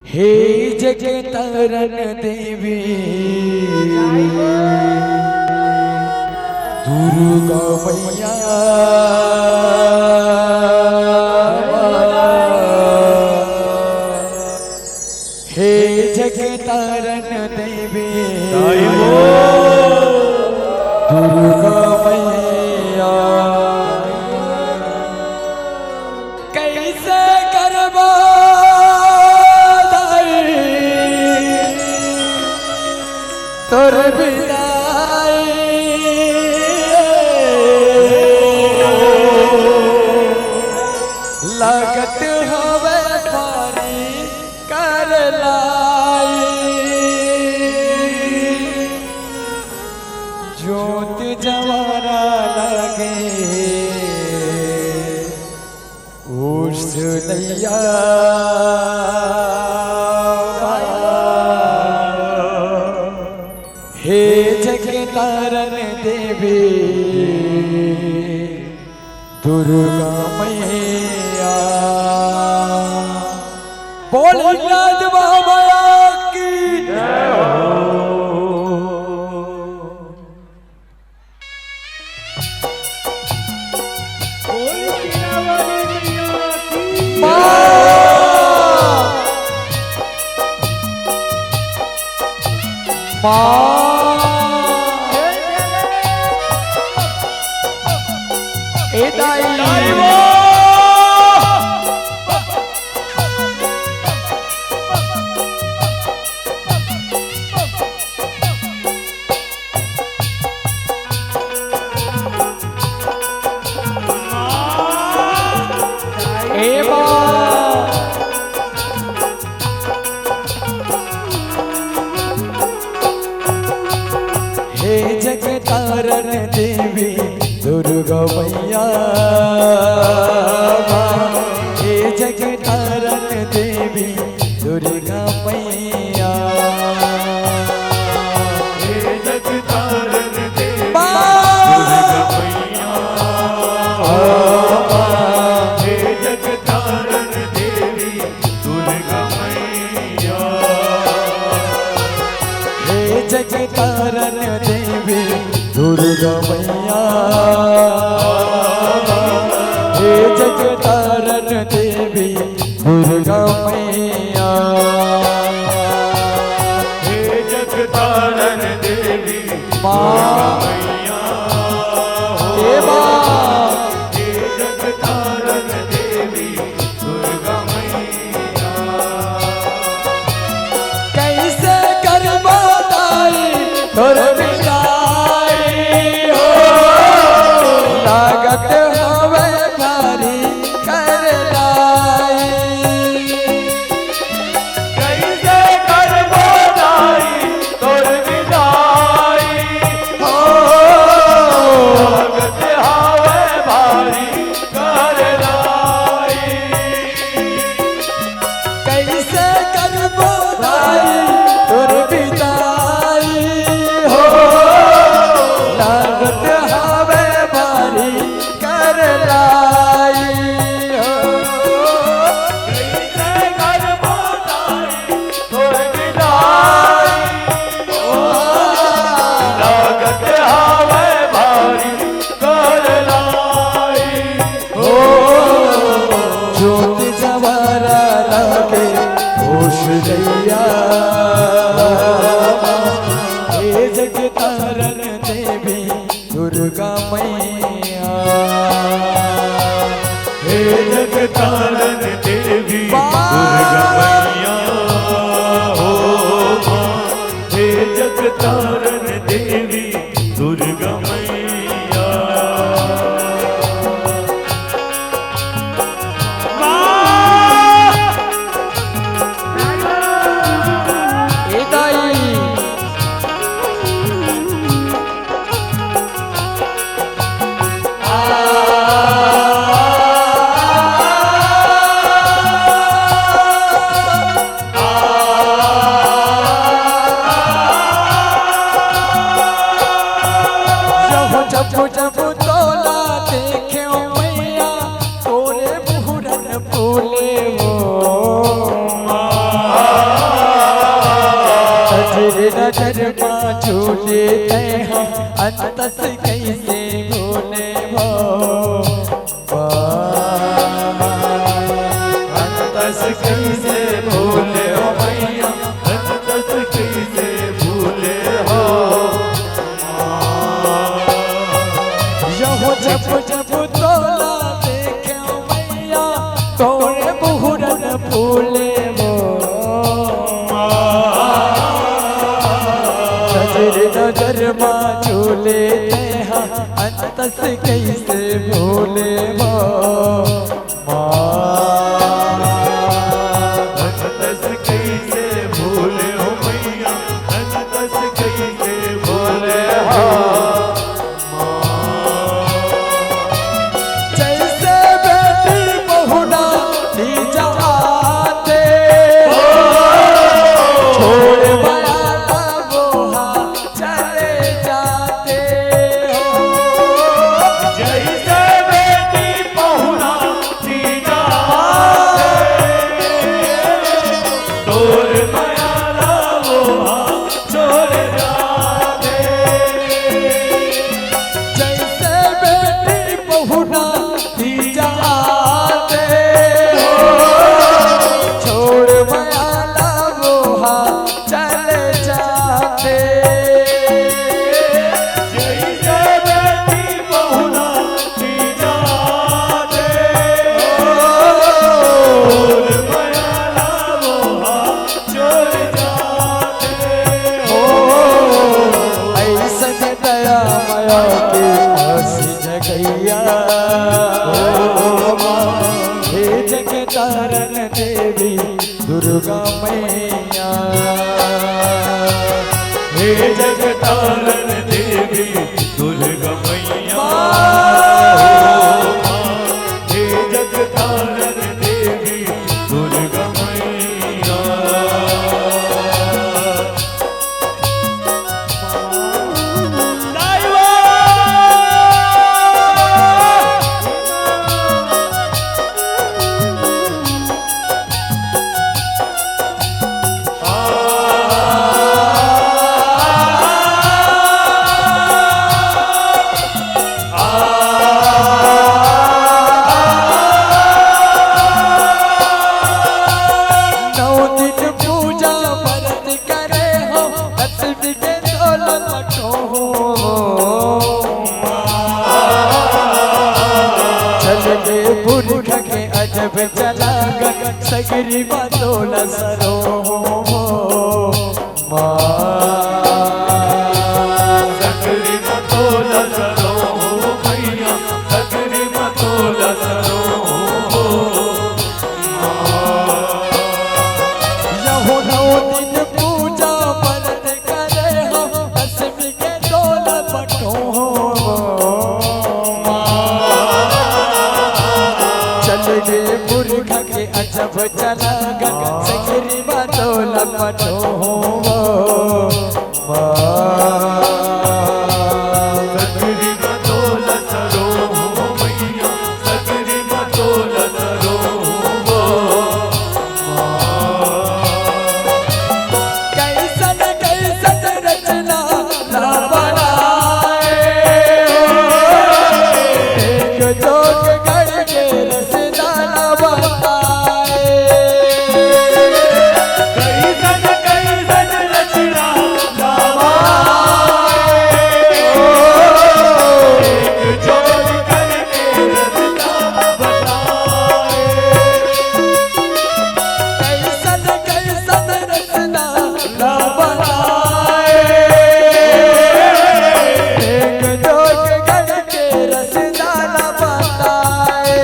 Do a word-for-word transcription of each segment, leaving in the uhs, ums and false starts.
हे जगतारन देवी दुर्गा मैया, हे जगतारन देवी दुर्गा मैया, कइसे करबो दाई तोर बिदाई, लागत हवे भारी कर लाई। जोत जवारा लगे उस नैया। हे जगतारन देवी दुर्गा मैया, बोल हिंगलाज बाबा की जय हो। बोल शेरावाली मैया की। माँ। माँ। ए दाई। दाई वो। ए बा। हे जगतारन देवी दुर्गा मैया, हे जगतारन देवी दुर्गा मैया। हे जगतारन देवी दुर्गा मैया। हे जगतारन देवी दुर्गा मैया। हे जगतारन देवी दुर्गा मैया, हे जगतारन देवी दुर्गा मैया, हे जगतारन देवी माँ। दुर्गा मैया, हे माँ। हे जगतारन देवी दुर्गा मैया। कइसे करबो दाई तोर बिदाई हो, लागत हवे भारी कर लाई। कइसे करबो दाई तोर बिदाई हो, लागत हवे भारी कर लाई। कइसे करबो दाई तोर बिदाई हो, लागत हवे भारी कर लाई हो। कइसे करबो दाई तोर बिदाई हो, लागत हवे भारी कर लाई हो। जोत जवारा लागे होश दैया, हे जगतारन देवी दुर्गा मैया। हे जगतारन देवी दुर्गा मैया, हो माँ। हे जगतारन देवी दुर्गा मैया। माँ। तेरे नजर मा चूले तैं हा, अंतस कइसे भूले वो। अंतस कइसे भूले हो मैया, अंतस कइसे भूले हो। यहो जब जब तोला देखे मैया, तोरे मुहरन फूले वो। नजर नजर मा चूले तैं हा, अंतस कइसे भूले वो। अंतस कइसे भूले हो मैया, अंतस कइसे भूले हो। जइसे बेटी पहुना नी जाते, छोड़ बड़ा वो हा चले जाते हो। जइसे बेटी पहुना नी जाते, तोर मया ला वो हा छोड़ जाते। जइसे बेटी पहुना नी जाते हो, छोड़ मया ला वो हा चले जाते। जइसे बेटी पहुना नी जाते हो, छोड़ मया ला वो हा चले जाते हो। अइसन दया मया के आस जगइया, हे जगतारन देवी दुर्गा मैया, हे जगतारन देवी दुर्गा मैया, हे जगतारन देवी दुर्गा मैया। नौ दिन पूजा व्रत करे हो, दसवीं के तोला पठो हो। चल गे पुरख के अजब चला गा, सगरी मा तोला सरो हो। माँ। सगरी मा तोला सरो हो मैया, सगरी मा तोला सरो हो। माँ। यहो नौ दिन पूजा व्रत करे हो, दसवीं के तोला पठो हो। माँ। चल गे पुरख के अजब चला गा, सगरी मा तोला पठो हो। माँ। सगरी मा तोला सरो हो मैया, सगरी मा तोला सरो हो। माँ। कइसन कइसन रचना ला बनाए हो, एक जोग गढ़ के रसदाना बताए। कइसन कइसन रचना ला बनाए हो, एक जोग गढ़ के रसदाना बताए। कइसन कइसन रचना ला बनाए, एक जोग गढ़ के रसदाना बताए।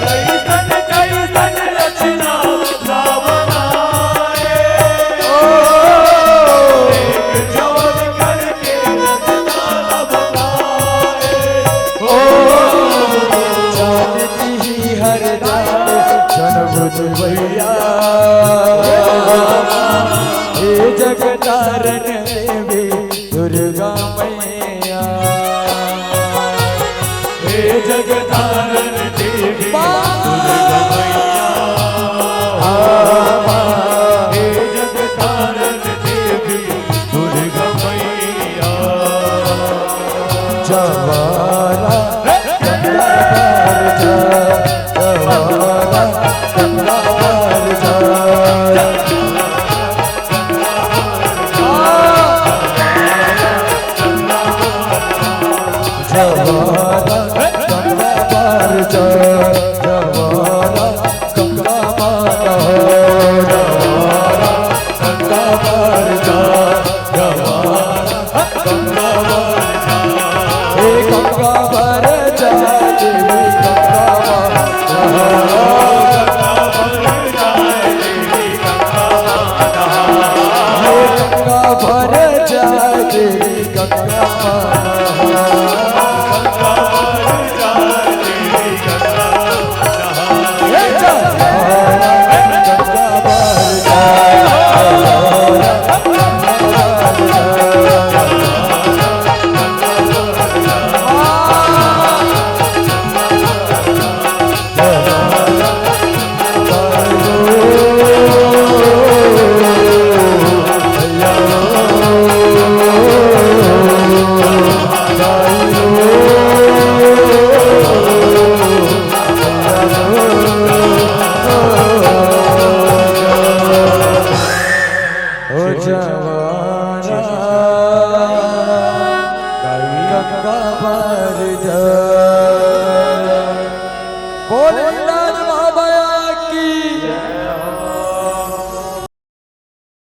कइसन कइसन रचना ला बनाए, ओ, एक जोग गढ़ के रसदाना बताए। ओ, जानती ही हर जात जनबुझ भैया, हे जगतारन देवी दुर्गा मैया, हे जगतारन देवी दुर्गा मैया, हे जगतारन काबर